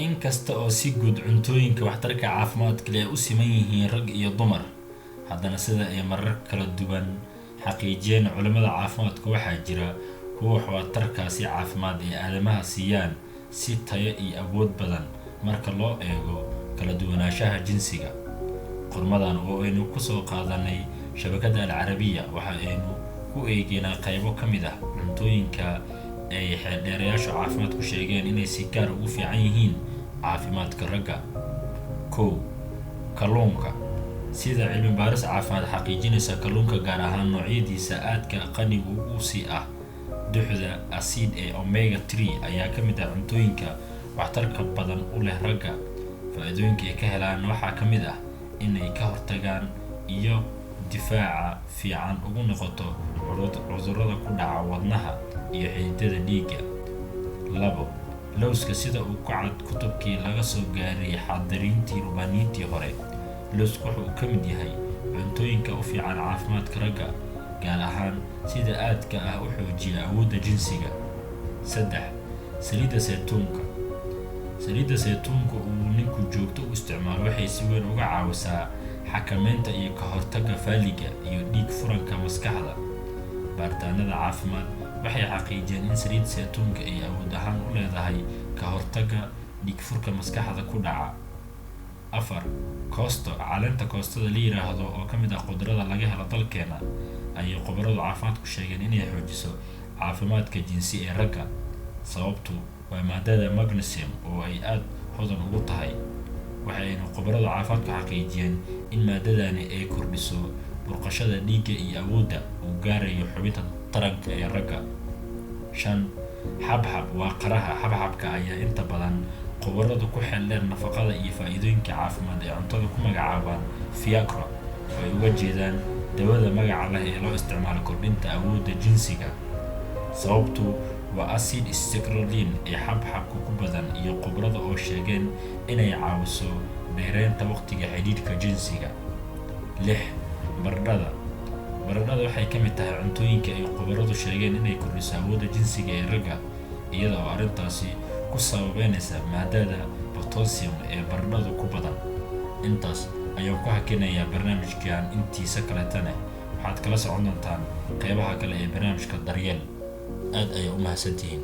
Inkasta oo si guud cuntooyinka waxtarka caafimaadka leh ay u siman yihiin rag iyo dumar, haddana sida ay marar kala duwan xaqiijiyeen culimada caafimaadku, waxaa jira kuwo waxtarkaasi caafimaad ay aadamaha siiyaan si tayo iyo awood badan marka loo eego kala duwanaanshaha jinsiga. Qormadan oo aynu kusoo qaadanay shabakadda Alcarabiya waxa aynu ku eegeynaa qaybo ka mid ah cuntooyinka ay xeeldheerayaashu caafimaadku sheegeen inay si gaar ugu fiican yihiin caafimaadka ragga. 1, kalluunka. Sida cilmi baaris caafimaad xaqiijinaysa, kalluunka, gaar ahaan noocyadiisa aadka qanigu u sii ah duxda acid ee omega 3, ayaa ka mid ah cuntooyinka waxtarka badan u leh ragga. Faa'iidooyinka ay ka helaan waxaa ka mid ah inay ka hortagaan iyo difaaca fiican ugu noqoto cudurrada ku dhaca wadnaha iyo xididada dhiigga. 2, lowska. Sida uu ku cad kutubkii laga soo gaaray xadariintii Rubaaniyiintii hore, lowsku wuxa uu ka mid yahay cuntooyinka u fiican caafimaadka ragga, gaar ahaan sida aadka ah u xoojiya awoodda jinsiga. 3, saliidda saytuunka. Saliidda saytuunka uu ninku joogto u isticmaalo waxay si weyn uga caawisaa xakameynta iyo ka hortagga faaliga iyo dhiig furanka maskaxda. Baaritaanada caafimaad waxay xaqiijiyeen in saliid saytuunka ay awood ahaan u leedahay ka hortagga dhiig furka maskaxda ku dhaca. 4, koosto. Caleenta koostada la yiraahdo oo ka mid ah khudrada laga helo dalkeena ayay khubaradu caafimaadku sheegeen inay xoojiso caafimaadka jinsi ee ragga. Sababtu waa maadada magnesium oo ay aada hodan ugu tahay. Waxayna khubaradu caafimaadku xaqiijiyeen in maadadani ay kordhiso burqashada dhiigga iyo awoodda uu gaarayo xubinta taranka ee ragga. 5, xabxab. Waa qaraha. Xabxabka ayaa inta badan khubaradu ku xeeldheer nafaqada iyo faa'iidooyinka caafimaad ee cuntada ku magacaabaan Viagra, oo ay uga jeedaan dawada magaca leh ee loo isticmaalo kordhinta awoodda jinsiga. Sababtu waa acid citrulline ee xabxabka ku badan iyo khubarada oo sheegeen inay caawiso dheereynta waqtiga xidhiidhka jinsiga. 6, baradhada. Baradhada waxay ka mid tahay cuntooyinka ay khubaradu sheegeen inay kordhiso awoodda jinsiga ee ragga, iyada oo arrintaasi ku sababeynaysa maadada potassium ee baradhadu ku badan. Intaas ayaan ku hakinayaa barnaamijkan. Intiisa kaletana waxaad kala socon doontaan qeybaha kale ee barnaamijka Daryeel. Aad ayaa u mahadsantihiin.